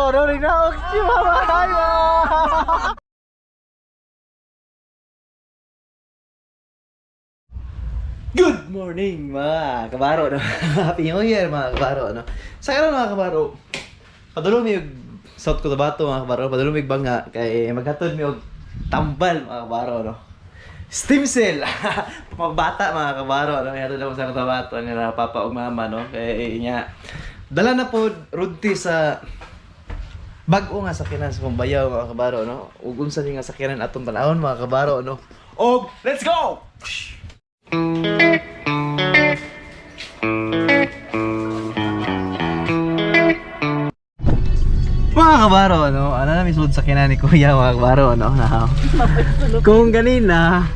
Kabaro, no? Nagnaog si Mama. Hi, Ma! Good morning, mga kabaro, no? Happy New Year, mga kabaro, no? Sa karon, mga kabaro, padulong mi og South Cotabato, mga kabaro, padulong mi og banga kay maghatod mi og tambal, mga kabaro, no? Steam cell. Pagbata, mga kabaro, no? Hatod ako sa Cotabato nila papa ug mama, no? Kay nya dala na pod rudti sa bag-o nga sakyanan sa Pambayaw, mga kabaro, no? Ug unsa ni nga sakyanan atong tan-awon, mga kabaro, no? Og let's go! Mga kabaro, no? Ano na may sulod sakyanan ni Kuya, mga kabaro, no? Now, kung ganina,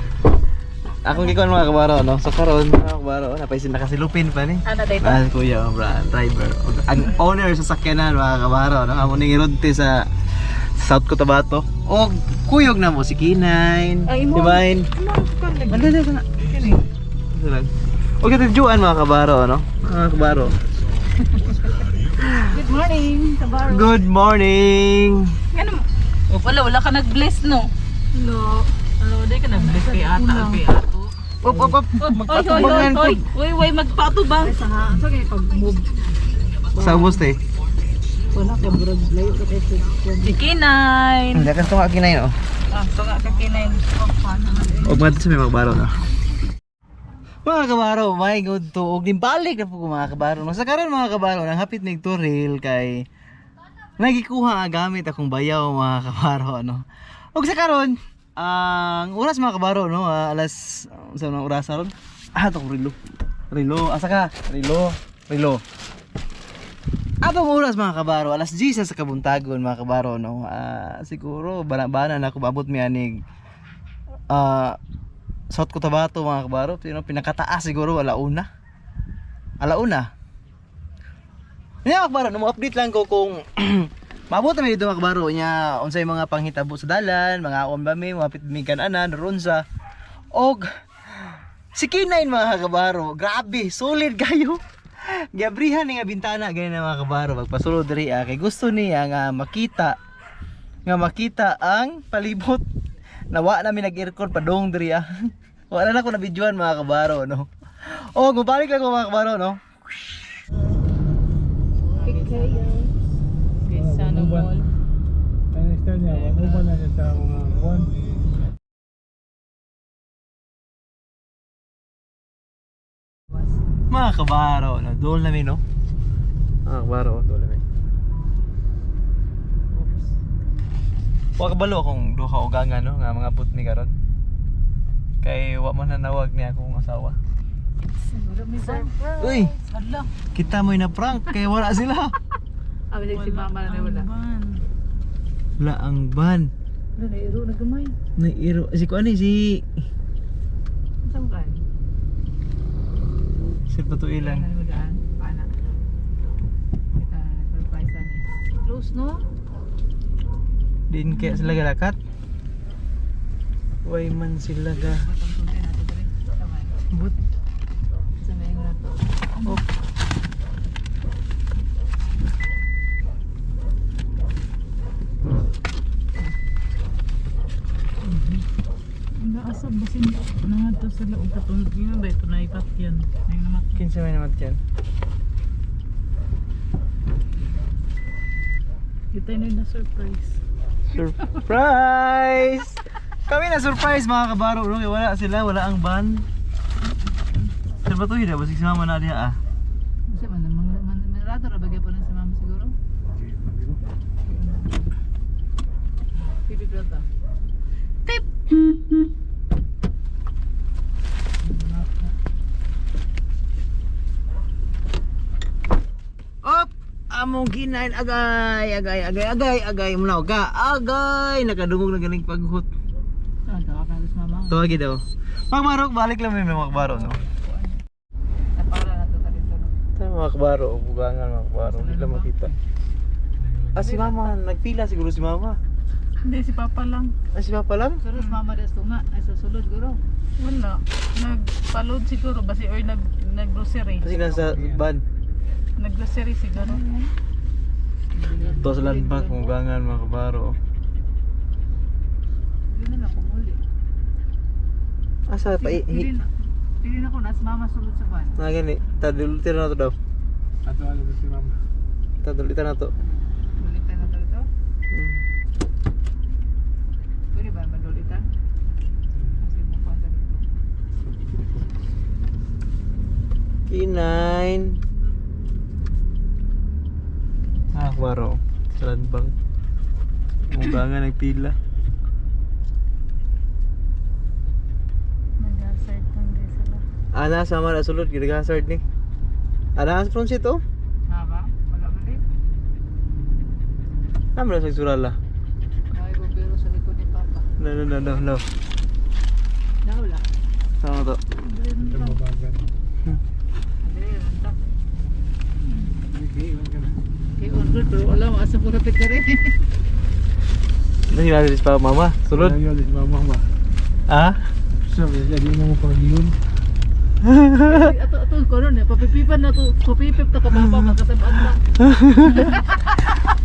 akong gikuan, mga kabaro, no? So karon, mga kabaro, napaisin nakasilupin pa ni. Ano dito? Ah, kuya, bra, driver. Ang owner sa sakyanan, mga kabaro, no? Amo ning irodte sa South Cotabato. O kuyog na mo si Kinain. Ay, imo. Si Mine. Ano na sana? Kini. O katidyoan, mga kabaro, no? Mga kabaro. Good morning, Kabaro. Good morning. Ano? Oh, wala, wala ka nag-bless, no? No. Hello, di ka nag-bless kay ata, kay ato. Op, op, op. Oy, oy, oy, Magpatubangan oy. po. Uy, uy, magpatubang. Sa ubos te. Si Kinain. Hindi ka tunga Kinain, oh. Ah, tunga ka Kinain. Oh, paano na? Og mga sa may mga kabaro, no? Mga kabaro, my good to. Og nimbalik na po ko, mga kabaro. No? Sa karon, mga kabaro, nang hapit mig turil kay nagikuha ang gamit akong bayaw, mga kabaro, no. Og sa karon, ang oras, mga kabaro, no, alas sa nang oras ron? Ah, to relo. Relo, asa ka? Relo, relo. Atong oras, mga kabaro, alas 10 na sa kabuntagon, mga kabaro, no. Ah, siguro bana-bana na ako maabot mi anig South Cotabato, mga kabaro, pero pinakataas siguro alauna. Alauna. Nya, mga kabaro, no, update lang ko kung maabot na mi dito, mga kabaro, nya unsay mga panghitabo sa dalan, mga on ba mi, mapit mi kananan ron sa og si Kinain, mga kabaro, grabe, solid kayo. Gabrihan ni nga bintana ganyan na, mga kabaro, magpasulod diri kay gusto niya nga makita ang palibot. Nawa namin nag-aircon padong diri ah. Wala na ko na videoan, mga kabaro, no. Oh, mabalik lang ko, mga kabaro, no. Sana mall. Ano style niya? Manuban na siya sa mga buwan. Mga kabaro, no. Dool namin, no. Mga kabaro, dool namin. Oops. Wa kabalo akong duha ka ugangan, no, nga mga put mi karon. Kay wa man nanawag niya akong asawa. Uy, Hala. kita mo na prank kay wala sila. Abi si mama na wala. Wala ang van. Wala na iro na gamay. Nairo si kuan ni si Saan ka? Sir Patuilan. Ano mo daan? Paano? Kita surprise ani. Close, no? Din kaya sila galakat. Way man sila ga. Batang sulti natin diri. Tama. But Sa may na to. oh. Asa basin nangadto sila og katong yun ba ito na ipat yan. Ay namat. Kinsa may namat yan? Kita na na surprise. Surprise! Kami na surprise, mga kabaro, no? Kaya wala sila, wala ang van. Sir Patuilan, basig si mama na diha ah. Kasi man man narado ra bagay po na si mama siguro. Pipi plata. Tip. Op! Among kinain, agay, agay, agay, agay, agay muna ka. Agay, nakadungog na ganing paghut. Ah, tawag na sa mama. Tawagi daw. Mga kabaro, balik lang may mga kabaro, no? Napara na to dito, no. Tayo, mga kabaro, bugangan, mga kabaro, hindi lang makita. Ah, si mama, nagpila siguro si mama. Hindi si Papa lang. Ah, si papa lang? Siguro si mama des tunga ay sa sulod guro. Wala. Nagpaload siguro basi or nag grocery. Kasi nasa van. Nag-grocery siguro. To sa land bank mugangan mga kabaro. Hindi na ako muli. Asa pa Pili na. Pili na ko nas mama sulod sa van. na gani tadul na to daw. Ato ano si mama. Tadul na to. Dulitan na to ito. Pwede ba madulitan? Kasi mo kuan sa dito. P9. Ah, kabaro. Sa land bank. Mugangan nagpila. Nag-hazard lang din sila. Ana sama na sulod gid hazard ni. Ana sa front seat oh. Na ba? Wala ba din? Naman sa surala. Ay, bombero sa likod ni Papa. No no no no no. Nawala. Sama to. Ito mabagal. Andre, ranta. Okay, iwan ka na. Kay on good pero wala mo asa puro ka rin. Nang hinali pa mama, sulod. Ayun, si mama ba? Ah? Sabi, jadi mo pag yun. Ato ato kono ne papipipan na to, papipip ta ka papa makasabaan na.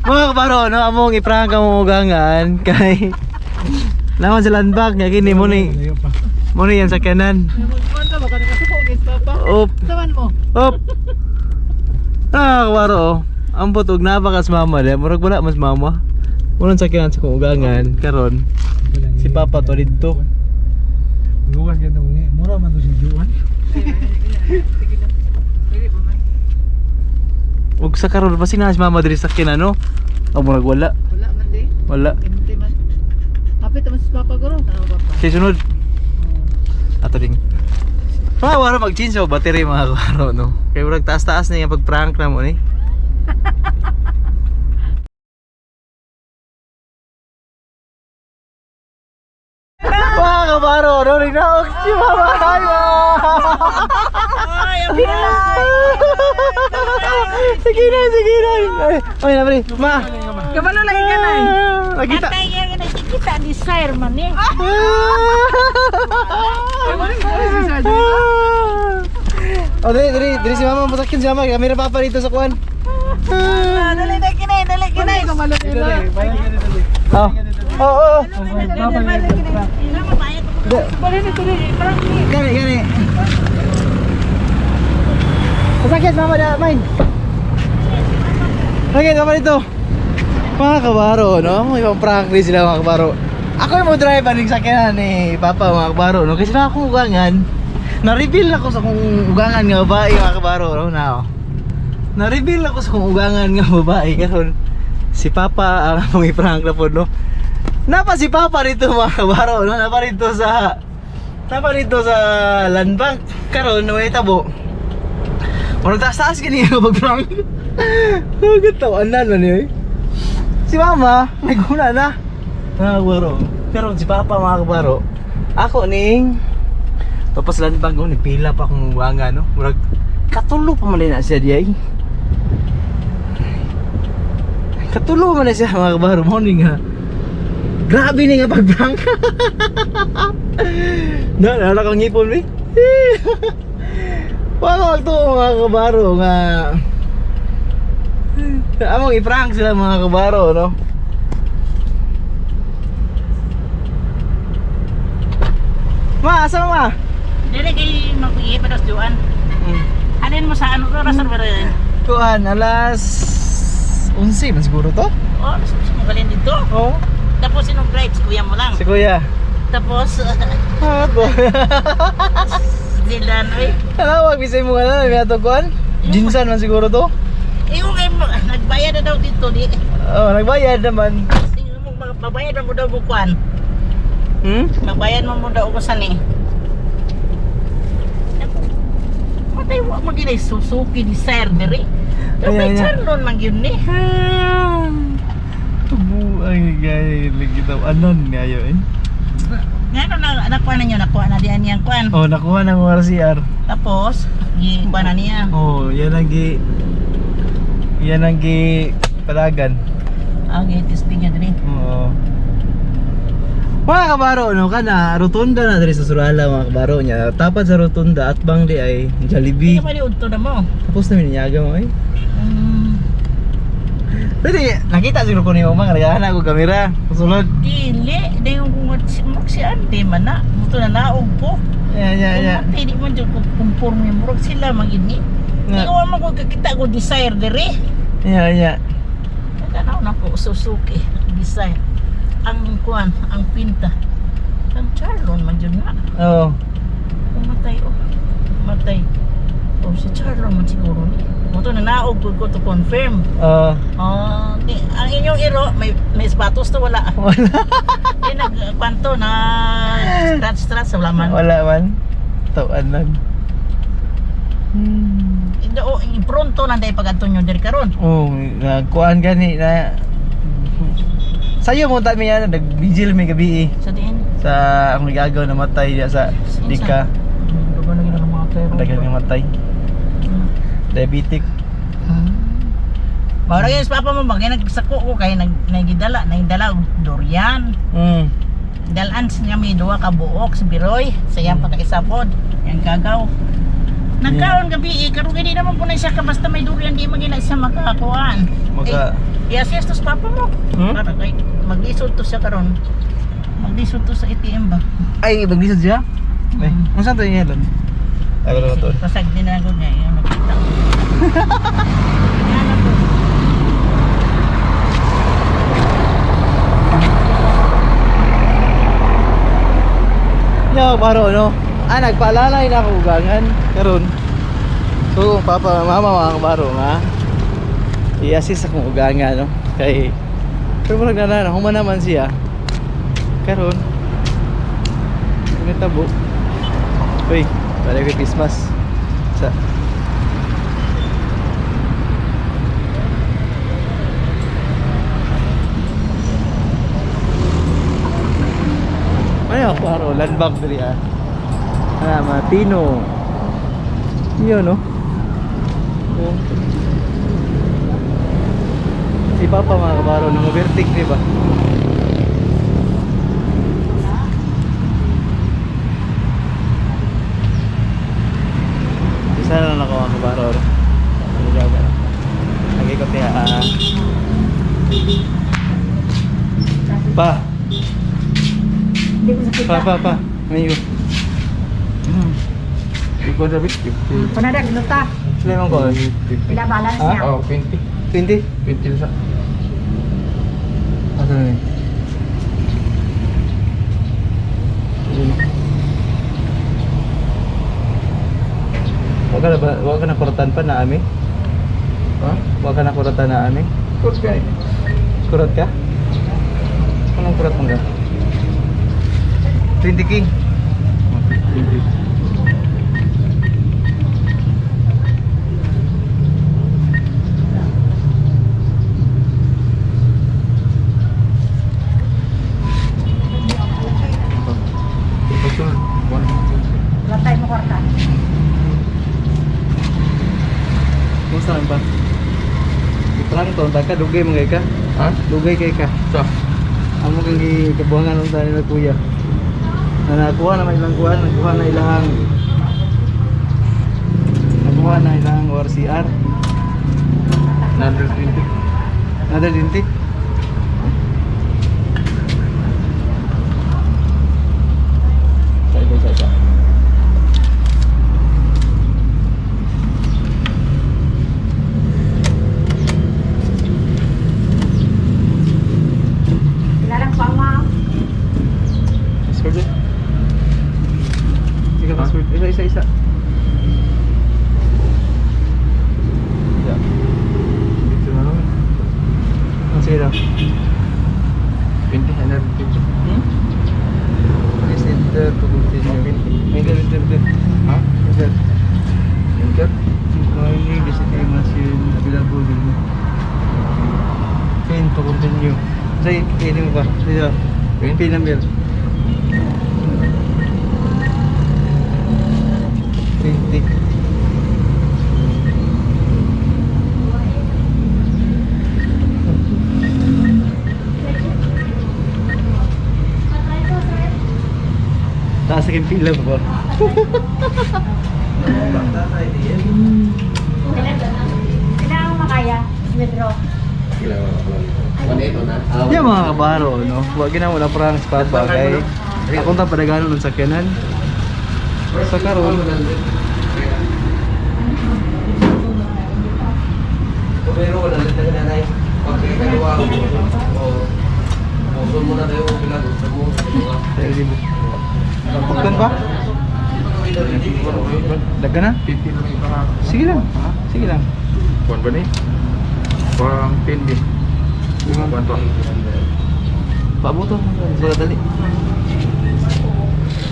Mga kabaro, no, among i-prank ang ugangan kay naman sa land bank nga kini mo ni Layo pa. mo ni yan sa kanan. Kuan ka ba kanang kasuko guys papa? Op, Saman mo. op. Ah, kabaro. Oh. Ambot og nabakas mama de, murag wala mas mama. Unang sa kanan sa kong ugangan karon. Si Papa to didto. Luwas ka itong mura man to si Juan. Sige na. Pwede ba man? Ug sa karon pa sina si mama diri sa kanan no. Oh, murag wala. Wala man di. Wala. Empty man. Hapit naman si Papa guro. Ano papa? Si sunod. Ato ding. Mga wala mag-change og battery mga kabaro no. Kay murag taas-taas na yung pag-prank na mo ni. Mga kabaro, no, nagnaog si Mama. Hi, Ma! Sige na, sige na. Ay, ay, na, pre. Ma! Kabalo lagi ka na. Nakita. Patay yan nakikita ni Sir man eh. Oh, dali, dali, dali si Mama, masakit si Mama. Kamera papa dito sa kuan. Dali na kinay, dali kinay. Dali, balik ka dali. Oh. Oh, oh. Gani, gani. Masakit mama da, main. Masakit mama dito. Mga kabaro, no? May pang-prank rin sila mga kabaro. Ako yung mo drive aning sakyanan ni Papa mga kabaro, no? Kasi na akong ugangan. Na-reveal ako sa kong ugangan nga babae mga kabaro, no? Now. Na-reveal ako sa kong ugangan nga babae karon si Papa ang among i-prank na po, no? Napa si Papa rito mga kabaro, no? Napa rito sa land bank. Karon no tabo. Murag taas-taas gani nga pag-prank. Gatawanan man eh. Si Mama, naguna na. Mga kabaro. Pero si Papa mga kabaro, ako ning tapos land bank oh, nagpila pa akong uwanga no. Murag katulo pa man na siya di ay. Katulo man na siya mga kabaro morning ha. Grabe ni nga pag-prank. Na, nalak ang ngipon mi. Wala magtuo mga kabaro nga among i-prank sila mga kabaro no. Ma, asa ma? Dali kay magpigi pa dos duan. Alin mo sa ano oras ba rin? Kuan, alas 11 man siguro to. Oh, gusto mo galing dito. Oo. Tapos sinong drive si kuya mo lang. Si kuya. Tapos Ah, to. sila oy. Ano, wag bisay mo ka na, may ato kuan. Jinsan man siguro to. Iyo kay mo nagbayad na daw dito di. Oh, nagbayad naman. Sige mo magbayad mo daw bukuan. Hmm? Magbayad mo mo daw ko san eh. Patay wa mo ginay Suzuki ni Sir diri. Pero Ay, may ay, ay. Charlon man yun ni. Tubo ay gay lagi daw anon niya eh. Ngano na nakuha na niyo nakuha na diyan niyang kuan. Oh, nakuha ng RCR. Tapos gikuha na niya. Oh, yan ang gi palagan. Ah, testing niya diri. Oo. Mga kabaro, no, kana rotunda na diri sa Surala mga kabaro niya. Tapat sa rotunda at bang di ay Jollibee. Hindi pa ni udto na mo. Tapos na minyaga mo eh. Pwede, nakita siguro ko ni mama nga nagahana ko kamera. Sulod. Dili, dayon kung murag si ante man na. Muto na naog ko. Yeah. Kung di man jud ko conforme murag sila magini. Nga. Di ko man ko kakita ko desire dire. Yeah. Tanaw na ko Suzuki desire. Ang kuan, ang pinta. Ang Charlon man jud na. Oo. Umatay oh. Matay. Oh, si Charlon man siguro ni. Muto na naog ko ko to confirm. Oo. Oh, di, ang inyong iro may sapatos to wala. Wala. Di nag kwanto na scratch scratch wala man. Wala man. Tawaan lang. Do pronto lang dai pag-adto nyo diri karon. Oh, nagkuan gani na. Sayo mo ta mi yan, nag-vigil mi gabi eh. Sa diin. Sa akong gagaw na matay diya sa Dika. Dugo na gina ng mga tero. Dagan nga matay. Diabetic. Mao ra gyud sa papa mo bagay nagsako ko kay nag nagidala nagdala og durian. Dalan niya may duha ka buok si Biroy sa iyang pagkaisa pod, yang gagaw. Nagkaon gabi eh, karon di naman po na siya ka basta may durian di man gina siya makakuan. Maka Eh, i-assist to sa papa mo. Hmm? Para kay maglisod to siya karon. Maglisod to sa ATM ba? Ay, maglisod siya? Ay, ang saan to niya doon? Ay, wala to. Pasag din na ako niya, yung nakita ko. Yan ako. Yo, baro no. Ah, nagpaalalay na ako ugangan karon. So, kung papa, mama, mga kabaro nga. I-assist akong ugangan no. Kay pero murag na na human naman siya. Karon. Tabo. Uy, para kay Christmas. Sa Ano baro, land bank diri ah. Ah, Matino. Yun no. Oh. Si Papa mga kabaro nang overtake di ba? Isa na lang ako mga kabaro. No? Ano gagawin? Nag-ikot niya. Ah. Pa. Hindi ko sakita. Pa, pa, pa. May Ikaw David, 50. Panadag, luta. Sila yung call. Pila balance Ah? niya. Oh, 20. 20? 20 sa. Asa na yun? Ayun. Wag ka na ba, wag ka na kuratan pa na ami? Ha? Wag ka na kuratan na ami? Kurot ka eh. Kurot ka? Anong kurot mo ka? 20 king. 20. Pasunod, 1. Wala tayo mo kwarta. Kumusta man pa? Iprank to, ka dugay mo kay ka? Ha? Dugay kay ka. Sa? Amo kang gikabuhangan unta nila kuya. Na nakuha na may ilang kuha, nakuha na ilang nakuha na ilang ORCR. 120. Another 20. Isa, isa, isa. Pila lang pa ma. Password eh. Sige, password. Isa, isa, isa. Isa. Dito na lang. Ang sige daw. 20, 120. Hmm? Please enter to continue. Enter, enter, enter. Ha? Enter. Enter? Inquiry, visiting machine, available din. Pin to continue. Say, pin mo ba? Dito. Pin? Pin number. 20. Taas ang pila ba? Pila ang makaya. Withdraw. Yan mga kabaro, no? Wag gina mo na prank sa papa kay akong ta padagano ng sakyanan. Sa karon. Pero wala lang tayo nanay. Pag kaiwa o Musul mo na tayo pila gusto mo. Pagkan pa? Daga na? Sige lang. Sige lang. Kuan ba ni? Pang 10 din. Kuan to. Pabuto. Sila dali.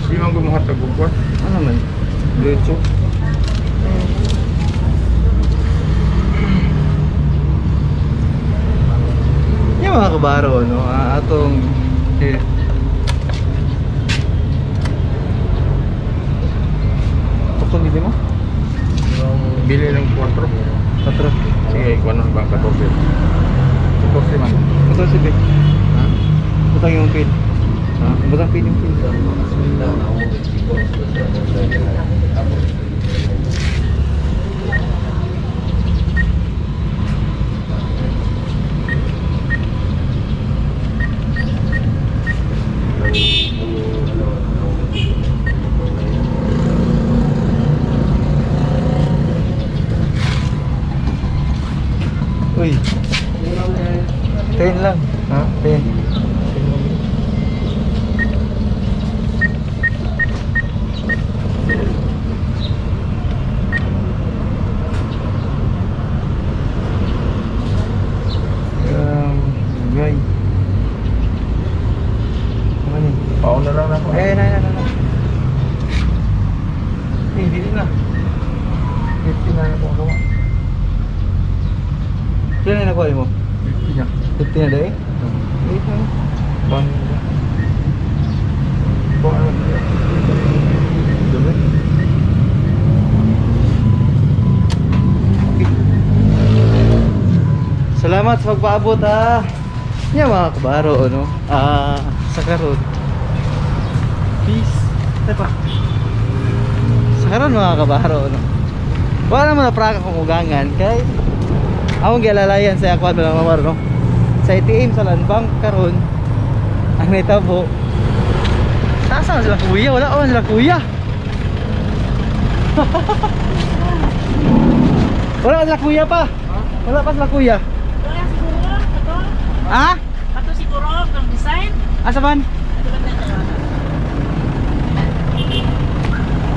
Di man gumuhat og kuan. Ano man? Diretso. Yung mga kabaro, no? Atong... Eh. Tukong hindi mo? Bili ng 4. Patro. Sige, kuan nun ba 14. 14 man. 14 be. Ha? Butang yung pin. Ha? Butang pin yung pin. Uy. 10 lang. Ha? 10. Gay. Ano ni? Paon na lang ako. Eh, na, na, na, na. Eh, dili na. 50 na ako gawa. Kailan na nakuha mo? 50 na. 50 na dahil? Eh, ano? Kuan. Kuan. Dumi. Okay. Salamat sa pagpaabot ha. Nya mga kabaro ano. Sa karon. Peace. Tepa. Sa karon mga kabaro ano. Wala naman na prank akong ugangan kay akong gialalayan sa akuan mga kabaro no. Sa ATM sa Landbank karon ang nitabo. Sasa na sila kuya, wala on sila kuya. Wala pa sila kuya pa. Wala pa sila kuya. Wala siguro, ato. Ha? Ato siguro, ang design. Asa man? Ato ba na tayo?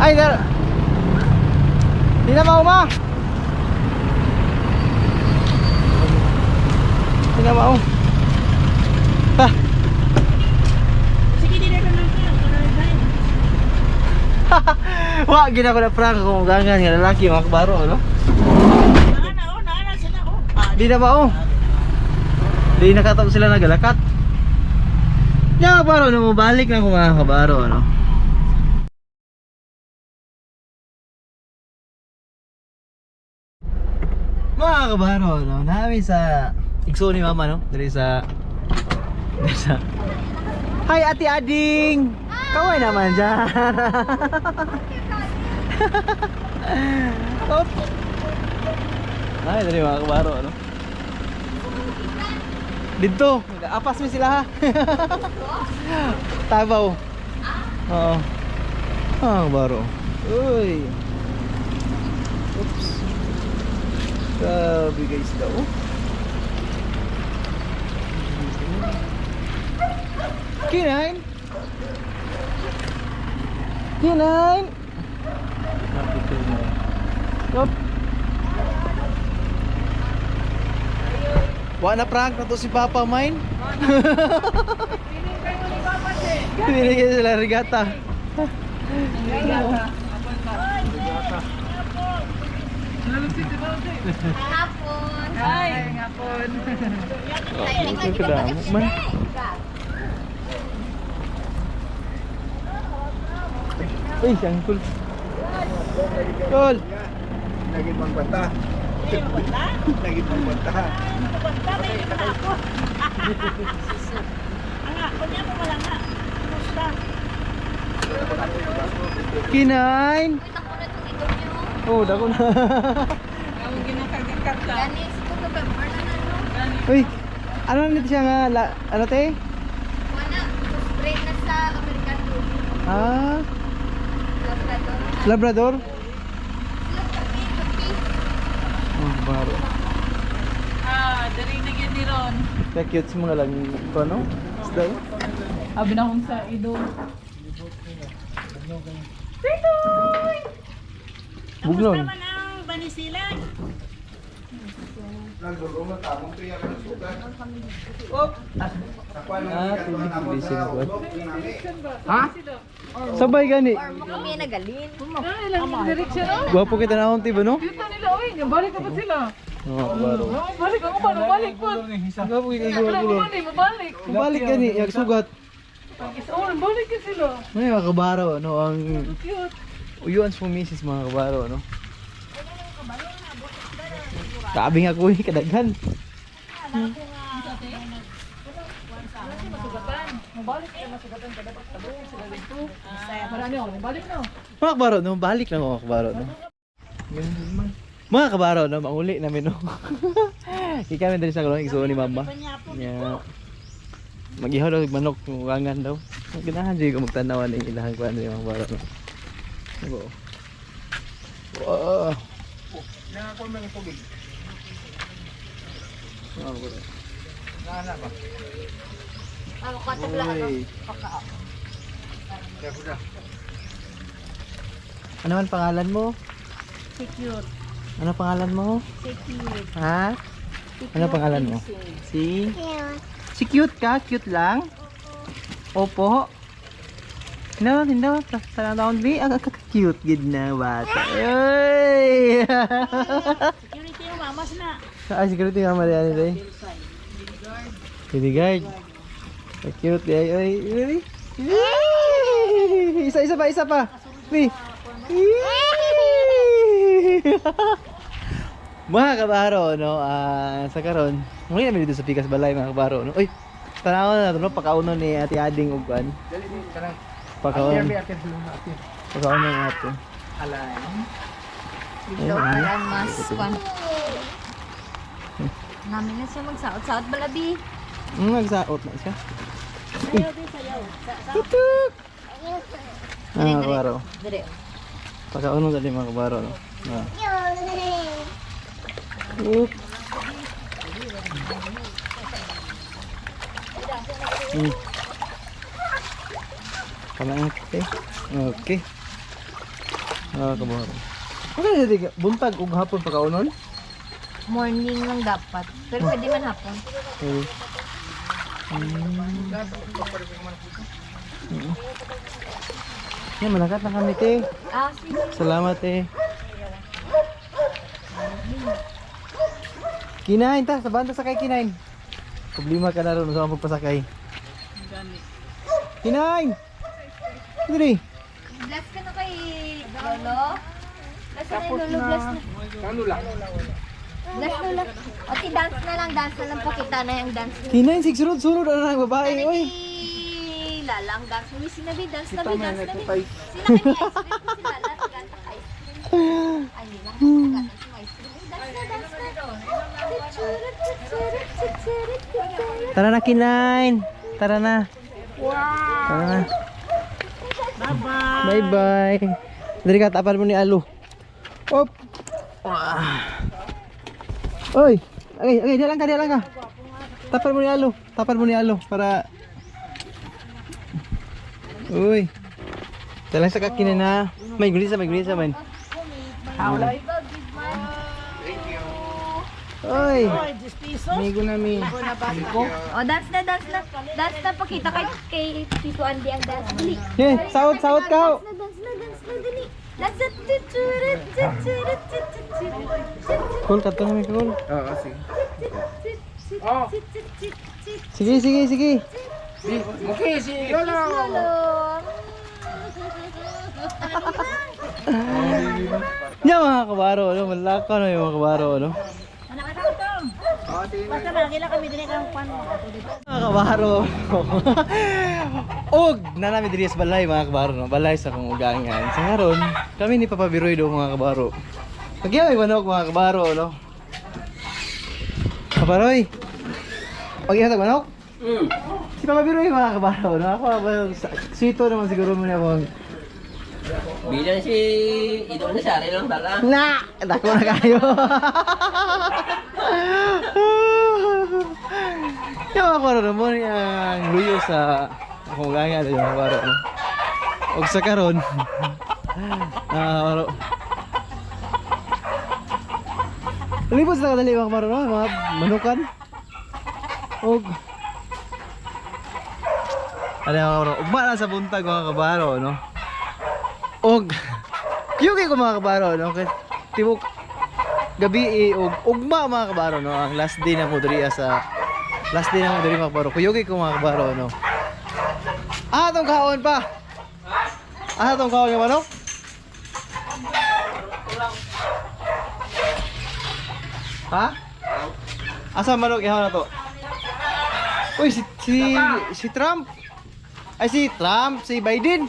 Ay, dar. Di na mauma. Di na mao. Ha. Sige, di na lang kayo. Ato na design. Wa gina ko na prank kung ugangan nga lalaki mga kabaro no. Naa na, oh, naa na sila, oh. Ah, Di na mao. Di nakatap sila nagalakat. Ya, kabaro no, mobalik na ko mga kabaro no. Mga kabaro no, nami sa igsoon ni mama no, diri sa Hi Ate Ading. Kaway naman dyan. Op. Ay, dali mga kabaro no. Dito, apas mi sila ha. Tabaw. Oo. Ah, kabaro. Uy. Oops. Grabe guys daw. K9. K9. Op. Wa na prank na to si Papa mine. Pinigyan sila regata. Hapon. Ay, ngapon. Ito kadamo man. Uy, si Uncle. Kol. Lagi pagbata. Lagi pagbata. Basta, may iba na ako. Ang ako niya, wala nga. Kumusta? K9. Uy, tako na itong idol niyo. Oh, dako na. Ang ginakagikat ka. Gani, siguro November na na, no? Gani. Uy, ano nito siya nga, ano te? Wala. Spray na sa American Bully. Ah, Labrador. Labrador? Sila kapi, kapi. Oh, baro. Ah, dali na gyud ni Ron. Kaya cute sa mga lang, ano? Isda. Oh. Abi na akong sa idol. Buglon. Kamusta man ang banisilan? Ah, tubig ko. Ha? Sabay gani. Or mo kami nagalin. Ah, ilang direksyon oh. Gwapo kita na akong tiba, no? Cute na nila oy. Balik ka pa sila. Oo, baro. Oh, balik ako pa, balik po. Gwapo kita Wala, gwapo. bumalik, mabalik. Balik gani, yak sugat. Oh, balik ka sila. May mga kabaro, no? Ang Cute. uyuan sa misis mga kabaro, no? Grabe nga kuy, kadaghan. Masugatan. Mabalik ka, masugatan ka dapat tabong sila dito. Marami ako, mabalik na. Mga kabaro, no? Balik lang mga kabaro, no? Mga kabaro, no? Mauli namin, no? Ikaw kami dali sa kalong igsuon ni mama. Yeah. Mag-ihaw daw, manok, mukangan daw. Ganahan siya ko magtanawan ng ilahang kuan mga kabaro, no? Ano Wow. Nakakuha mo ng tubig. Mga kabaro. Naana ba? Ang katabla ano. Uy. Paka. Kaya ko na. Ano man pangalan mo? Si cute. Ano pangalan mo? Si cute. Ha? Ano pangalan mo? Si? Si cute ka? Cute lang? Opo. No, no. Taon bi. Ang cute gid na bata. Ay! Security yung mamas na. Ay, security nga Maria nila eh. Bodyguard. Ang cute ay ay. Really? Isa isa pa, isa pa. Bi. Mga kabaro, no, ah, sa karon, muli namin dito sa Pikas Balay mga kabaro, no. Uy, tanaw na to, no, pakauno ni Ate Ading og kuan. Dali, dali, kanang. Pakauno, Ate, ate, ate, ate. pakauno ng ate. Alay. Dito para mas kwan. Namin na siya magsaot-saot balabi. Nagsaot na siya. Sayaw din, sayaw. Tutuk! Ah, mga kabaro. Dire. Pakauno dali mga kabaro, no. Ah. Oop. Tama na ate. Okay. Ah, kabaro. Okay na dito. Buntag ug hapon pagkaunon. Morning lang dapat. Pero pwede man hapon. Okay. Yan, malakat na kami, te. Ah, sige. Salamat, eh. Kinain ta, sa banda sakay kinain. Problema ka na ron sa magpasakay. Kinain. Diri. Bless ka na kay Lolo. Bless na kay Lolo, bless na. Kano lang? Bless na lang. Okay, dance na lang, dance na lang. Pakita na yung dance. Kinain six sunod sunod ana ang babae, oy. Si Lala ang dance. Uy, sinabi, dance na Kita bi, man dance na bi. nagtutay. Sila kay ice cream ko si Lala, ganta ice cream. Ay, hindi lang, ganta si ice cream. Uy, dance na, dance na. Chuchurit, chuchurit, chuchurit, chuchurit. Tara na kinain. Tara na. Tara na. Bye-bye. Bye bye. Diri ka tapan mo ni Alu. Op. Wah. Oy, okay, okay, diyan lang ka, diyan lang ka. Tapan mo ni Alu, tapan mo ni Alu para. Uy. Talang sa kakina na. May gulisa man. Oy. Oy, 10 pesos. Amigo namin. Oh, dance na, dance na. Dance na, pakita kay Tito Andy ang dance. Dali. Eh, saot, saot ka. Dance na, dance na, dance na, dali. Dance na, chuchurit, chuchurit, chuchurit, chuchurit, Cool, kato namin cool. Oo, sige. chuchurit, chuchurit, Sige, sige, sige. Di, okay, si Lolo. Lolo. Nya mga kabaro, ano, malakaw na yung mga kabaro, ano. Anak ka to. Basta makakila kami din kang kwan mo. Mga kabaro. Og nanami diri sa balay mga kabaro, no? Balay sa akong ugangan. Sa karon, kami ni Papa Biroy do mga kabaro. Nagyamay manok mga kabaro, no? Papa Roy. Pag ihatag manok? Si Papa Biroy mga kabaro, no? Ako ba, sweeto naman siguro mo na akong Bilang si Idol na siya, lang dala. Na! Dako na kayo. Yung mga kwaro mo ang luyo sa akong ganga yung mga kwaro no. Og sa karon. Ah, kwaro. Libos na kadali mga kwaro no, mga manukan. Og ano mga kwaro, ugma na sa buntag mga kabaro no. Og Kiyugi ko mga kabaro no kay tibok gabi eh, og ugma mga kabaro no ang last day na mo diri sa last day na mo diri mga kabaro. Kuyugi ko mga kabaro no. Ah, tong kaon pa. Ah, tong kaon nga manok. Ha? Asa manok ihaw na to? Uy, si Trump. Ay si Trump, si Biden.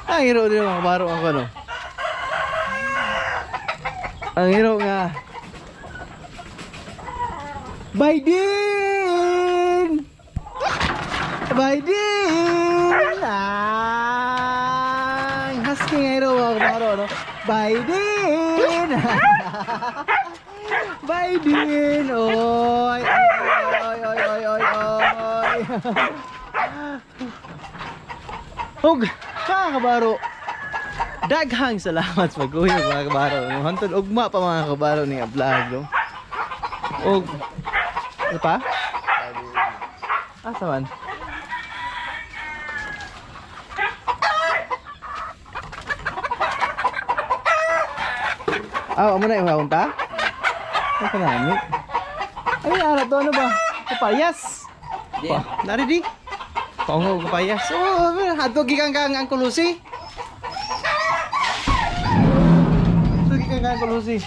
Ang hero din mga kabaro ang ano. Ang hero nga. Biden! Biden! Ang husky nga hero mga kabaro no. Biden! Biden! Oy! Oy! Oy! Oy! Oy! Oy! Ug, mga kabaro, daghang salamat sa pag-uwi mga kabaro. Hantod ugma pa mga kabaro ni vlog no. Og ano pa? Asa man? Ah, amo na ihawon ta? Ay, kanami. Ay, ara to ano ba? Kapayas. Pa, nari di. Paungo kapayas. Oh, adto gikan kang ang kulusi. Adto gikan kang kulusi.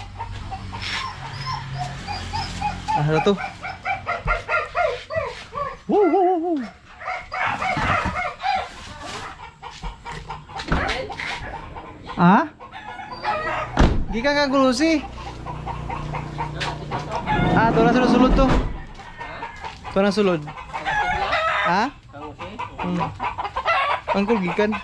Ah, ano to? Woo, woo, woo, woo. Ah? Gikan kang kulusi. Ah, to na sulod to. To na sulod. Ha? Angkol gikan.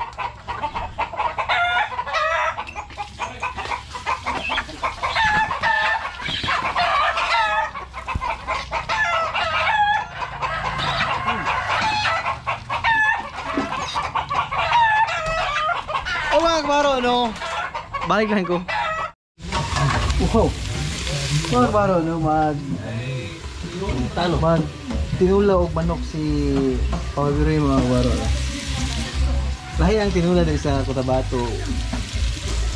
Oh mga kabaro, no? Balik lang ko. Wow. Mga kabaro, no? Mag tinula og manok si Papa Biroy mga kabaro. Lahi ang tinula diri sa Cotabato.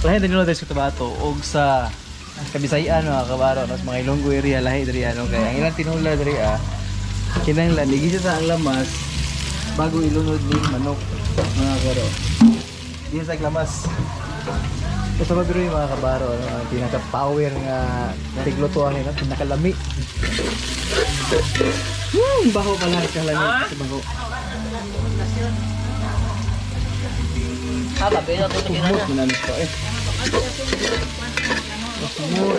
Lahi ang tinula diri sa Cotabato og sa Kabisayan mga kabaro, no? Sa mga Ilonggo area lahi diri ano kay ang ilang tinula diri ah kinahanglan igisa sa ang lamas bago ilunod ni manok mga kabaro. Di sa lamas. Ito ba Biroy mga kabaro, ano, ang pinaka-power nga tiglutuan nila, pinakalami. Baho pala kalami sa baho. Ah, babe, na to Kumot mo na nito eh. Kumot.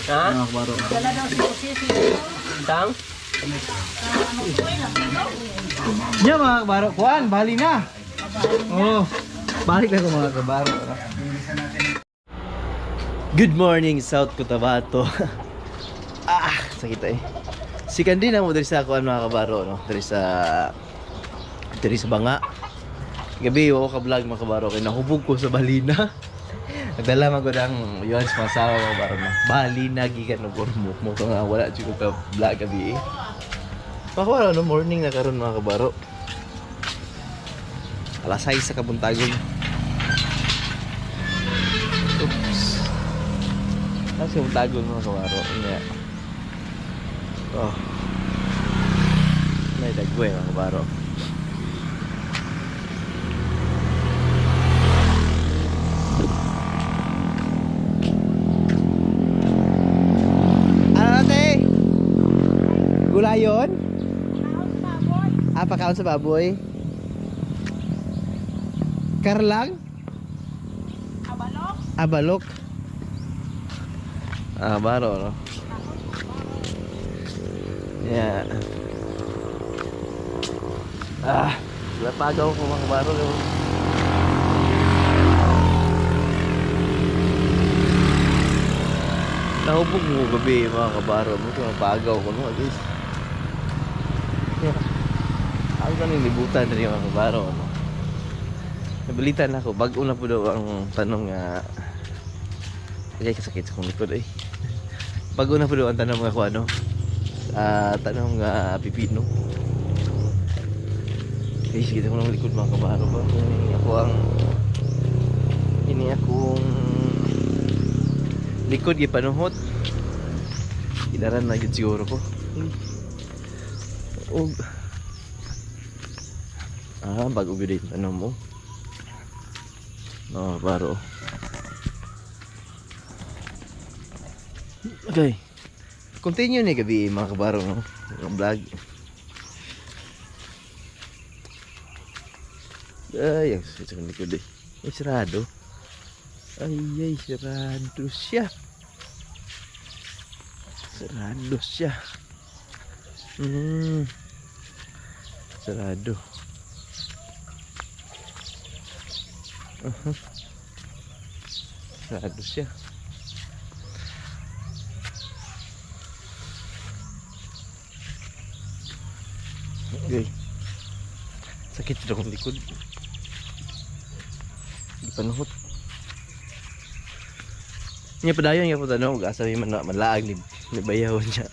Ha? Mga kabaro. Tang? Nya mga kabaro, kuan, bali na. Oh, balik na ko mga kabaro. Good morning, South Cotabato. Ah, sakit eh. Si Kandi na mo diri sa kuan mga kabaro no, diri sa Banga. Gabi wa ko ka vlog mga kabaro kay nahubog ko sa balina. Nagdala man ko ang yuan sa masawa mga kabaro no. Balina gikan og ormo mo to nga wala jud ko ka vlog gabi eh. Mga kabaro no, morning na karon mga kabaro. Alas 6 sa kabuntagon. Oops. Alas kabuntagon mga kabaro. Nya. Oh. May dagway mga kabaro. Ano natin? Gulayon? Ah, pakaon sa baboy. Karlang? Abalok. Abalok. Ah, baro, no? Yeah. Ah, napagaw ko mga kabaro. No? Nahubog mo gabi mga kabaro mo. Napagaw ko no guys. Yeah. Ako ka nilibutan rin mga kabaro. No? Nabalitan ako. Bago na po daw ang tanong nga. Ay, kasakit sa kong likod eh. Bago na po daw ang tanong nga kung ano. Tanong nga pipino. Ay, sige ko ng likod mga kabaro ba? Ini ako ang ini akong likod gipanuhot. Idaran na gyud siguro ko. Og bago gyud yung tanong mo. No, baro. Okay. Continue ni gabi mga kabaro no. Ang vlog. Ay, ang sakit sa likod eh. Ay, sarado. Ay, ay, sarado siya. Sarado siya. Sarado. Sarado siya. Okay. Sakit sa akong likod. Di panuhot. Nya padayon nga po tanong, asa may man manlaag ni ni bayaw niya.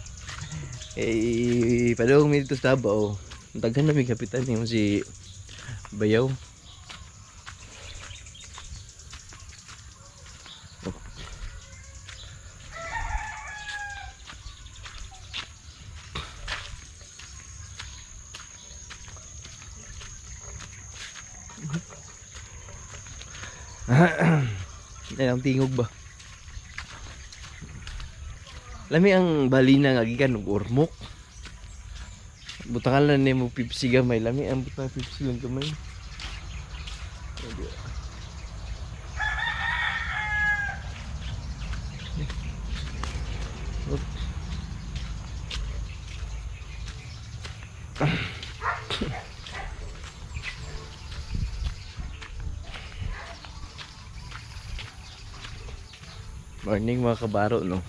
Eh padung mi dito sa Davao. Daghan na mi kapitan nimo si Bayaw. Oh. Ay, ang tingog ba? Lami ang balina nga gikan og ormok. Butangan lang nimo Pepsi gamay. Lami ang butang Pepsi lang gamay. Oops. Morning mga kabaro, no?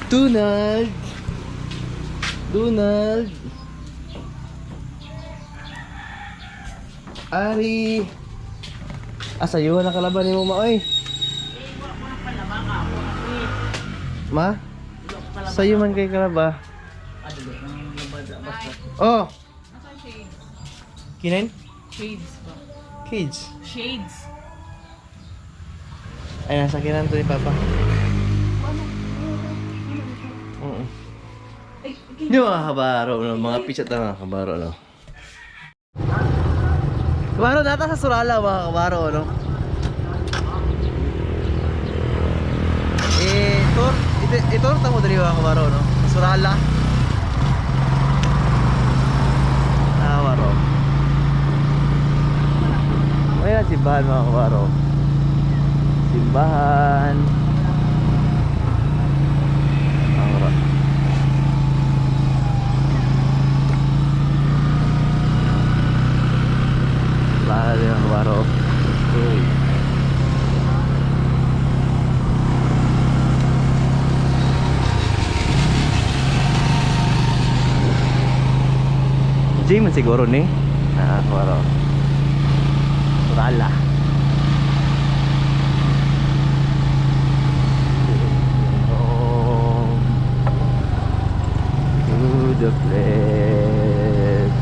Donald! Donald! Ari! Asa yun na kalaban ni mo ma oy? Ma? Sayo man kay kalaba. Oh! Kinin? Shades ba? Kids. Shades. Ay, nasa kinan to ni Papa. Oo. Hindi mga kabaro, no? Mga pichat na mga kabaro, no? Kabaro, nata sa Surala, mga kabaro, no? Eh, tour, ito, ito, mo dali mga kabaro, no? Sa Surala. Kabaro. May na simbahan, mga kabaro. Simbahan. Kabaro. Wala din ang kabaro. Uy. Gym man siguro ni. Ah, kabaro. Surala. Home to the place.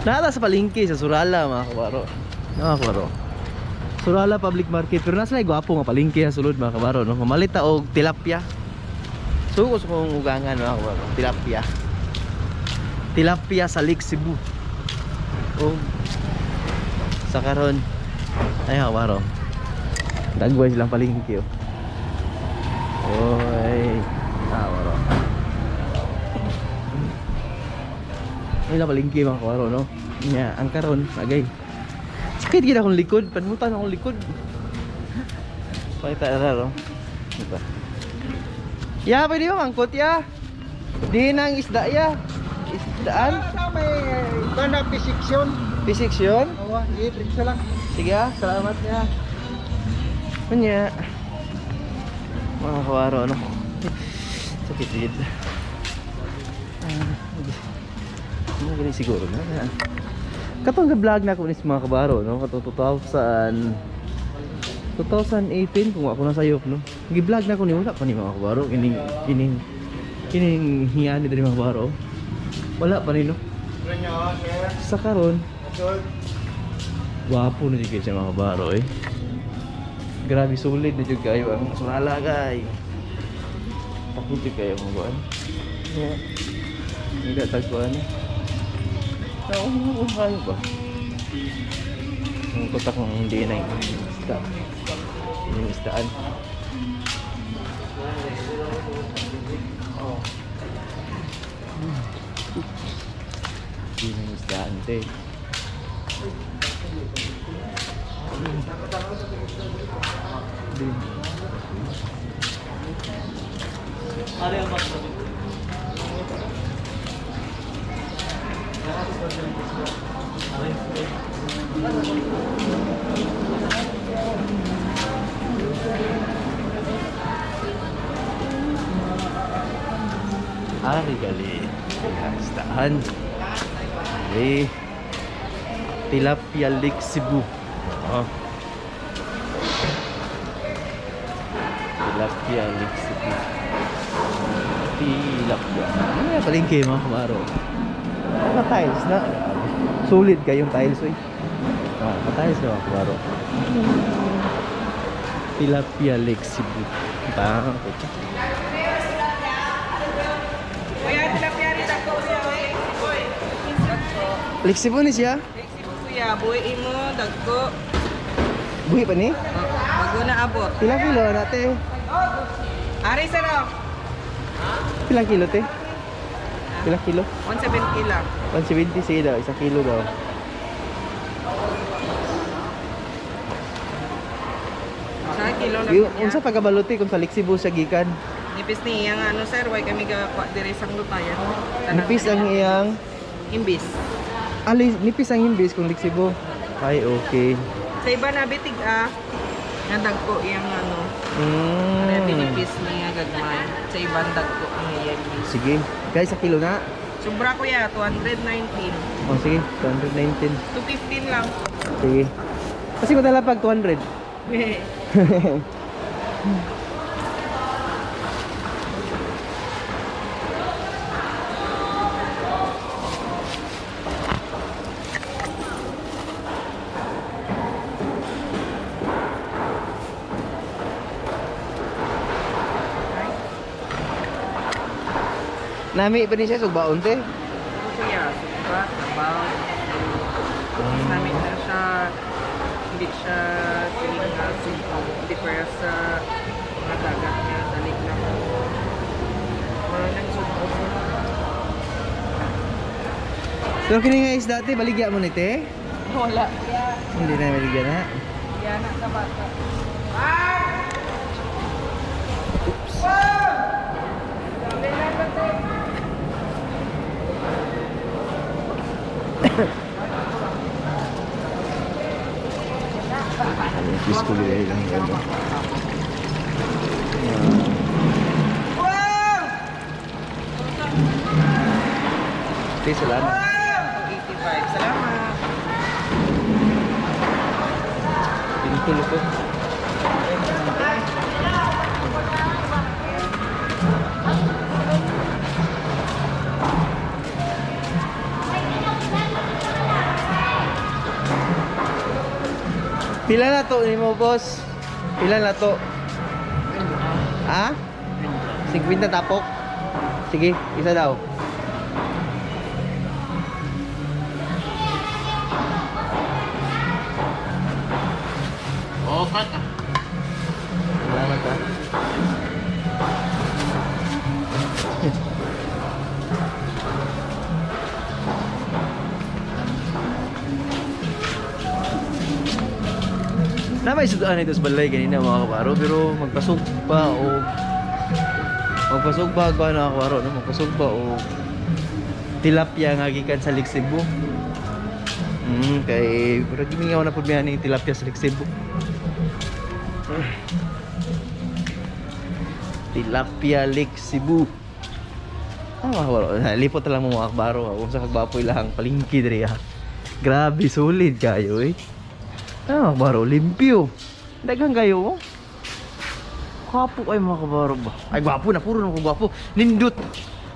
Naa sa palengke sa Surala mga kabaro. Mga kabaro. Surala Public Market pero nasa lay gwapo nga palengke sa sulod mga kabaro no. Mamalit ta og tilapia. So gusto kong ugangan mga kabaro, tilapia. Tilapia sa Lake Cebu. O sa karon ay mga kabaro. Dagway silang palengke oh. Oy, kabaro. Ay na palengke mga kabaro no. Nya, ang karon agay. Sakit gid akong likod, panmutan akong likod. Pakita na ro. Diba? Ya, pwede ba mangkot ya? Di nang isda ya. Isdaan? May kana P6 yun. P6 yun? Oo, i-trip lang. Sige ah, salamat ya. Kunya. Mga kawaro, ano? Sakit gid. Ah, ano gani siguro na. Katong ga-vlog na ako ni mga kabaro, no? Katong 2018 kung ako na sayop, no? Gi-vlog na ako ni wala pa ni mga kabaro kining kining kining hiyan ni diri mga kabaro. Wala pa ni no. Sa karon, gwapo na jud kay siya mga kabaro eh. Grabe solid na jud kayo ang surala kay. Takot jud kayo kung kuan. Yeah. Hindi tagkuan eh. Oo, oh, kayo ba? Ang kutak ng hindi na yung isda. Yung isdaan. Hindi na yung isdaan, te. Hindi. Ari gali. Isdaan. Eh. Tilapia Lake Cebu. Oh. Tilapia Lake Cebu. Tilapia. Ano nga palengke mga kamaro? Mga tiles na. Grabe. Solid kayong tiles oy. Ah, mga tiles na mga kamaro. Tilapia Lake Cebu. Bang, puta. Kuya, tilapia rin ako sa Lake Cebu ni siya? Kuya, buhi imo, dagko. Buhi pa ni? Bago na abot. Pila kilo na te? Ari sarap. Pila kilo te? Pila kilo? 170 lang. 170 sige daw, isang kilo daw. Sa kilo lang. Yung, unsa pagkabaluti kung sa Lake Cebu siya gikan? Nipis ni iyang ano sir, way kami gawa diri sang lutayan. Nipis ang iyang imbis. Ali, nipis ang imbis kung Lake Cebu. Ay, okay. Sa iba na bitig ah. Nga dagko iyang ano. Mm. Nipis niya gagmay. Sa ibang dagko ang iyang imbis. Sige. Guys, sa kilo na. Sobra kuya, 219. Oh, sige, 219. 215 lang. Sige. Kasi madala pag 200. Nami pa ni siya sugbaon te. Kuya, sugba, sabaw. Namin na siya, hindi siya silinga, hindi kaya sa mga dagat niya, dali lang. Mga nang sugbo. Pero kini nga isda te, baligya mo ni te. Wala. Hindi na baligya na. Yan na sa bata. Oops. Ano yung fish ko lang gano'n. Okay, salamat. 85. Salamat. Pintulo ko. Pila na to nimo, boss? Pila na to? Ha? 50 tapok? Sige, isa daw. Okay ka. Salamat ah. Na may sudan ito sa balay ganina, mga kabaro, pero magpasok pa o magpasok ba ba mga kabaro, no? Magpasok ba o tilapia nga gikan sa Lake Cebu. Kay pero gimingaw na pud mi ani tilapia sa Lake Cebu. Tilapia Lake Cebu. Ah, mga kabaro. Lipot na lang mo, mga kabaro. Ah. Kung sa kagbapoy lang, palingki diri ah. Grabe, solid kayo eh. Ah, mga kabaro, limpyo. Daghang kayo oh. Gwapo ay, mga kabaro ba? Ay, gwapo na. Puro na ko gwapo. Nindot.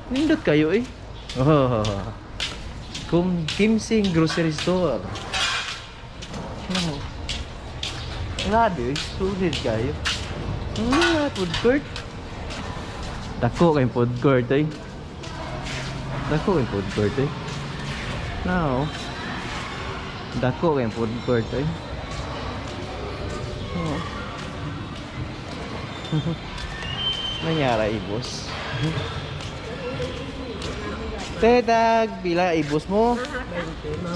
Nindot kayo eh. Oh. Kung Kimsing Grocery Store. Ano? Grabe eh. Solid kayo. Food court. Dako kay food court eh. Dako kay food court eh. Now, dako kay food court eh. Oo. Nangyari ibos. Te, tag, pila ibos mo?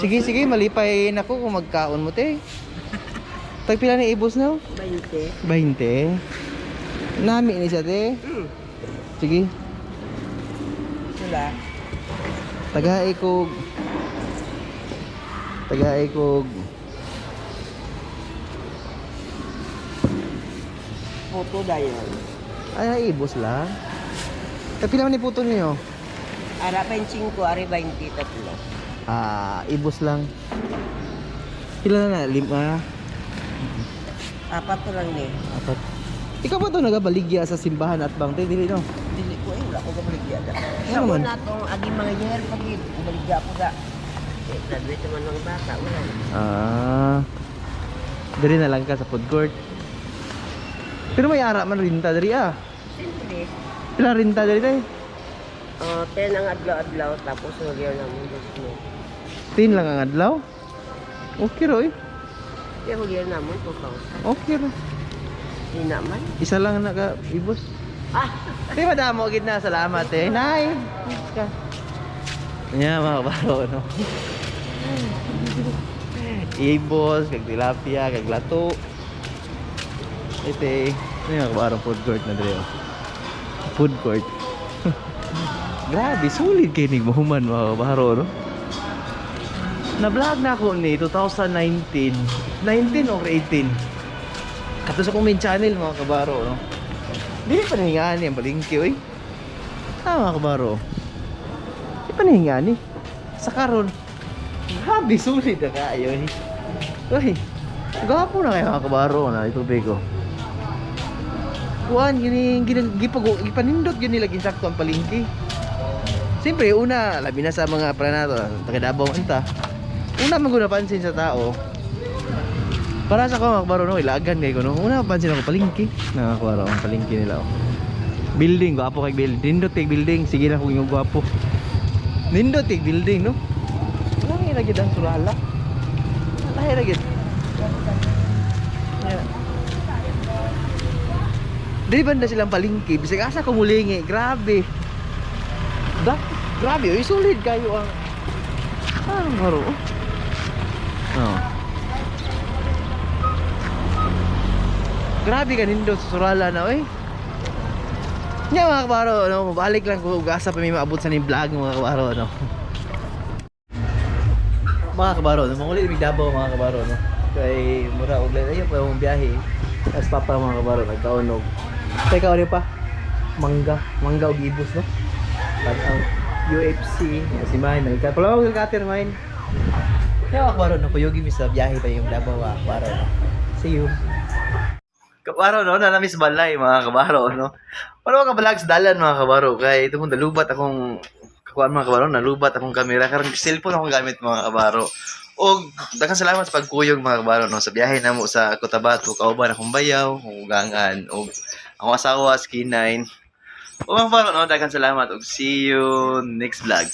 Sige, sige, malipay na ako kung magkaon mo, te. Tag pila ni ibos no? 20. 20. Nami ni siya, te. Sige. Sila. Tagay kog. Tagay kog. Photo dayon. Ay, ibos lang. Tag pila man ni puto niyo? Ara 25, ari 23. Ah, ibos lang. Pila na na? Lima? Apat to lang ni. Apat. Ikaw ba ito nagabaligya sa simbahan at bang? Te, dili no? Dili ko eh, wala ko kabaligya da. Ano Sa man? una tong agi mga year pag baligya ko da. Eh, graduate naman mga bata, wala na. Ah. Diri na lang ka sa food court. Pero may ara man rinta diri ah. Siyempre, Pila rinta diri tay? 10 ang adlaw-adlaw, tapos huliyaw na mong dos mo. Tin lang ang adlaw. Okay ro eh. Kaya huliyaw na mo, 2,000. Okay ro. Di naman. Isa lang naka ibos. Ah! Di madamo gid na, salamat eh. Nay. Ka. Nya mga kabaro no. Ibos, kag tilapia, kag lato. Ite, ano yung mga kabaro food court na diri oh. Food court. Grabe, solid kay nig mahuman, mga kabaro no. Na-vlog na ako ni 2019, 19 or 18. Kato sa akong main channel, mga kabaro no. Dili pa nahingaan ni ang palengke oy. Ah, mga kabaro. Di pa nahingaan ni. Sa karon. Grabe sulit na kaayo eh. Uy. Gwapo na kayo, mga kabaro na itubig ko. Kuan gini gipag gipanindot yun nila ginsakto ang palengke. Siyempre, una, labi na sa mga pranato, taga Davao man ta. Una man ko napansin sa tao. Para sa ko, mga kabaro, no, ilagan kay ko, no. Una napansin ako palengke. Nakakabaro ang palengke nila, oh. Building, gwapo kay building. Nindot kay building, sige na kung yung gwapo. Nindot kay building, no. Lahi ra gid ang surala. Lahi ra gid. Yeah. Dili banda silang palengke, bisag asa ko mulingi, grabe. Da, grabe, oy, solid kayo ang anong baro. Oh. Grabe ka nindot sa surala na, oy. Nya mga kabaro, no, mabalik lang ko ug asa pa may maabot sa ning vlog, mga kabaro, no. Mga kabaro, no, manguli mig Davao, mga kabaro, no. Kay mura og layo pa yung biyahe. Tapos papa, mga kabaro, nagkaon og. Teka, ano pa? Mangga, mangga og ibos, no. Tag ang UFC, si Mine, nagka. Pala mo kater Mine. Kaya mga kabaro, no, kuyugi mi sa biyahe pa yung Davao, mga kabaro, no. See you. Kabaro no, nanamis balay, mga kabaro no. Wala mga vlogs dalan, mga kabaro, kay ito mong nalubat akong kakuan, mga kabaro, nalubat akong kamera karon cellphone akong gamit, mga kabaro. Og daghang salamat sa pagkuyog, mga kabaro, no, sa biyahe namo sa Cotabato kauban akong bayaw, akong ugangan og akong asawa si K9. O mga kabaro, no, daghang salamat og see you next vlog.